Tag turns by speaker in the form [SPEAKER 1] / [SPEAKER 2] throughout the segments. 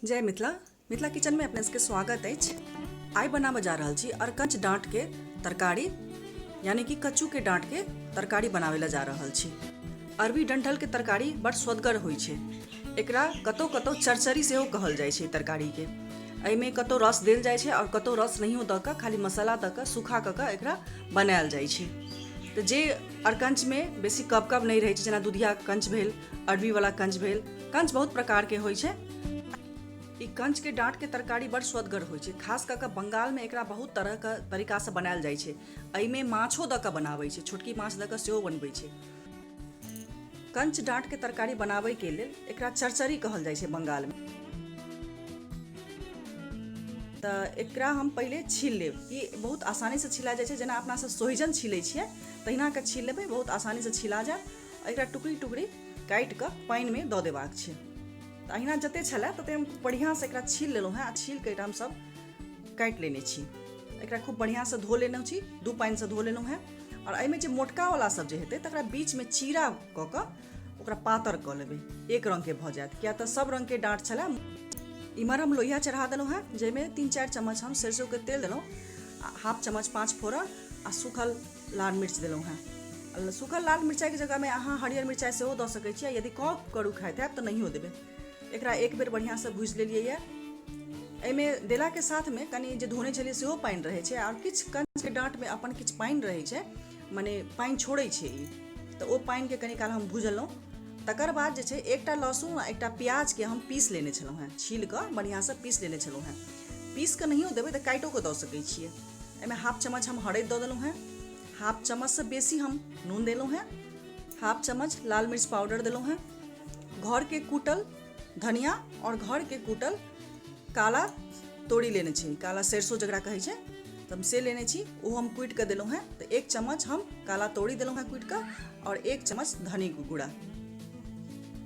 [SPEAKER 1] जय मिथिला। मिथिला किचन में अपने सबके स्वागत अछि। आइ बनाबऽ जा रहल छी अरकंच डाँट के तरकारी, यानी कि कच्चू के डाँट के तरकारी बनाबै लए जा रहल छी। अरबी डंठल के तरकारी बड़ स्वदगर होइ छै। एकरा कतौ कतौ चरचरी सेहो कहल जाइ छै तरकारी के। एहिमे कतौ रस देल जाइ छै और कतौ रस नहियो दऽ कऽ खाली मसाला दऽ कऽ सूखा कऽ कऽ एकरा बनायल जाइ छै। तऽ जे अरकंचमे बेसी कब कब नहि रहै छै, जेना दुधिया कंच भेल, अरबीवला कंच भेल, कंच बहुत प्रकारके होइ छै। ई कंचके डाँटके तरकारी बड़ स्वदगर होइ छै। खास कऽ कऽ बंगालमे एकरा बहुत तरहके तरीकासँ बनायल जाइ छै। एहिमे माछो दऽ कऽ बनाबै छै, छोटकी माछ दऽ कऽ सेहो बनबै छै। कंच डाँटके तरकारी बनाबैके लेल एकरा चरचरी कहल जाइ छै बंगालमे। तऽ एकरा हम पहिले छील लेब। ई बहुत आसानीसँ छिला जाइ छै, जेना अपना सब सोहिजन छिलै छियै तहिना कऽ छील लेबै, बहुत आसानीसँ छिला जायत। एकरा टुकड़ी टुकड़ी काटि कऽ पानिमे दऽ देबाक छै। तऽ अहिना जते छलै तते हम बढ़िआँसँ एकरा छील लेलहुँ हेँ आ छील कऽ एकरा हमसब काटि लेने छी। एकरा खूब बढ़िआँसँ धो लेने छी, 2 पानिसँ धो लेलहुँ हेँ। आओर एहिमे जे मोटकावला सब जे हेतै तकरा बीचमे चीरा कऽ कऽ ओकरा पातर कऽ लेबै, एक रङ्गके भऽ जायत, किया तऽ सब रङ्गके डाँट छलै। इम्हर हम लोहिया चढ़ा देलहुँ हेँ, जाहिमे 3-4 चम्मच हम सरिसोके तेल देलहुँ, हाफ चम्मच 5 फोरन आ सूखल लाल मिर्च देलहुँ हेँ। सूखल लाल मिरचाइके जगहमे अहाँ हरियर मिरचाइ सेहो दऽ सकै छियै, यदि कम करू खाइत हैब तऽ नहियो देबै। एकरा एक बेर बढ़िआँसँ भूजि लेलियै यऽ। एहिमे देलाके साथमे कनि जे धोने छलियै सेहो पानि रहै छै, आओर किछु कंचके डाँटमे अपन किछु पानि रहै छै, मने पानि छोड़ै छै ई, तऽ ओ पानिके कनि काल हम भुजलहुँ। तकर बाद जे छै एकटा लहसुन आ एकटा प्याजके हम पीस लेने छलहुँ हेँ, छील कऽ बढ़िआँसँ पीस लेने छलहुँ हेँ। पीस कऽ नहियो देबै तऽ काटिओ कऽ दऽ सकै छियै। एहिमे हाफ चम्मच हम हरदि दऽ देलहुँ हेँ, हाफ चम्मचसँ बेसी हम नून देलहुँ हेँ, हाफ चम्मच लाल मिर्च पाउडर देलहुँ हेँ, घरके कूटल धनिया आओर घरके कूटल काला तोरी लेने छी, काला सरिसो जकरा कहै छै, तऽ हम से लेने छी, ओ हम कुटि कऽ देलहुँ हेँ। तऽ 1 चम्मच हम काला तोरी देलहुँ हेँ कुटि कऽ आओर 1 चम्मच धनीके गुड़ा।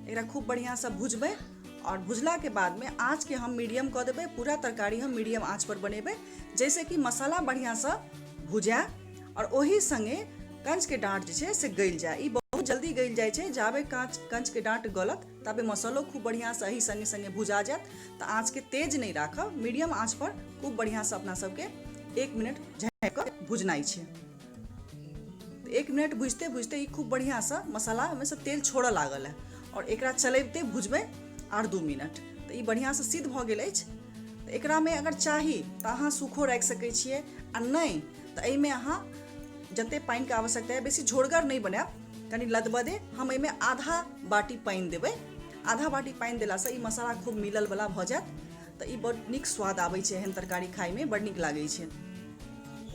[SPEAKER 1] एकरा खूब बढ़िआँसँ भुजबै आओर भुजलाके बादमे आँचके हम मीडियम कऽ देबै। पूरा तरकारी हम मीडियम आँचपर बनेबै, जाहिसँ कि मसाला बढ़िआँसँ भुजाय आओर ओही सङ्गे कंचके डाँट जे छै से गलि जाय। ई बहुत जल्दी गलि जाइ छै, जाबे कंचके डाँट गलत ताबे मसालो खूब बढ़िआँसँ एही सङ्गे सङ्गे भुजा जायत। तऽ आँचके तेज नहि राखब, मीडियम आँचपर खूब बढ़िआँसँ अपना सबके 1 मिनट झाँपि कऽ भुजनाइ छै। तऽ 1 मिनट भुजिते भुजिते ई खूब बढ़िआँसँ मसाला ओहिमेसँ तेल छोड़ऽ लागल हँ आओर एकरा चलबिते भुजबै आर 2 मिनट। तऽ ई बढ़िआँसँ सिद्ध भऽ गेल अछि। तऽ एकरामे अगर चाही तऽ अहाँ सूखो राखि सकै छियै, आ नहि तऽ एहिमे अहाँ जतेक पानिके आवश्यकता अइ, बेसी झोरगर नहि बनायब, कनि लदबदे। हम एहिमे आधा बाटी पानि देबै। आधा बाटी पानि देलासँ ई मसाला खूब मिललवला भऽ जायत। तऽ ई बड़ नीक स्वाद आबै छै, एहन तरकारी खाइमे बड़ नीक लागै छै।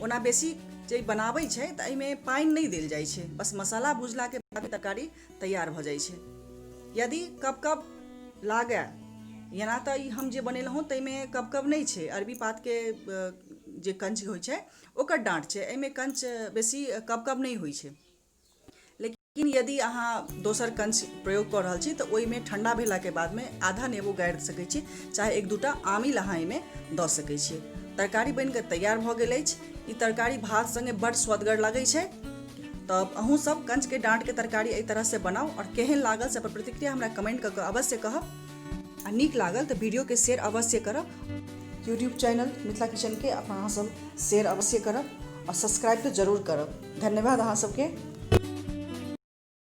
[SPEAKER 1] ओना बेसी जे बनाबै छै तऽ एहिमे पानि नहि देल जाइ छै, बस मसाला भुजलाके बाद तरकारी तैयार भऽ जाइ छै। यदि कब कब लागए, एना तऽ ई हम जे बनेलहुँ ताहिमे कब कब नहि छै, अरबी पातके जे कंच होइ छै ओकर डाँट छै, एहिमे कंच बेसी कब कब नहि होइ छै। लेकिन यदि अहाँ दोसर कंच प्रयोग कऽ रहल छी तऽ ओहिमे ठण्डा भेलाके बादमे आधा नेबो गाड़ि सकै छी, चाहे 1-2 आमिल अहाँ एहिमे दऽ सकै छी। तरकारी बनिकऽ तैयार भऽ गेल अछि। ई तरकारी भात सङ्गे बड़ स्वदगर लगै छै। तऽ अहूँ सब कंचके डाँटके तरकारी एहि तरहसँ बनाउ आओर केहन लागल से अपन प्रतिक्रिया हमरा कमेंट कऽ कऽ अवश्य कहब, आ नीक लागल तऽ वीडियोके शेयर अवश्य करब। यूट्यूब चैनल मिथिला किचनके अहाँ सब शेयर अवश्य करब आओर सब्सक्राइब तऽ जरूर करब। धन्यवाद अहाँ सबके।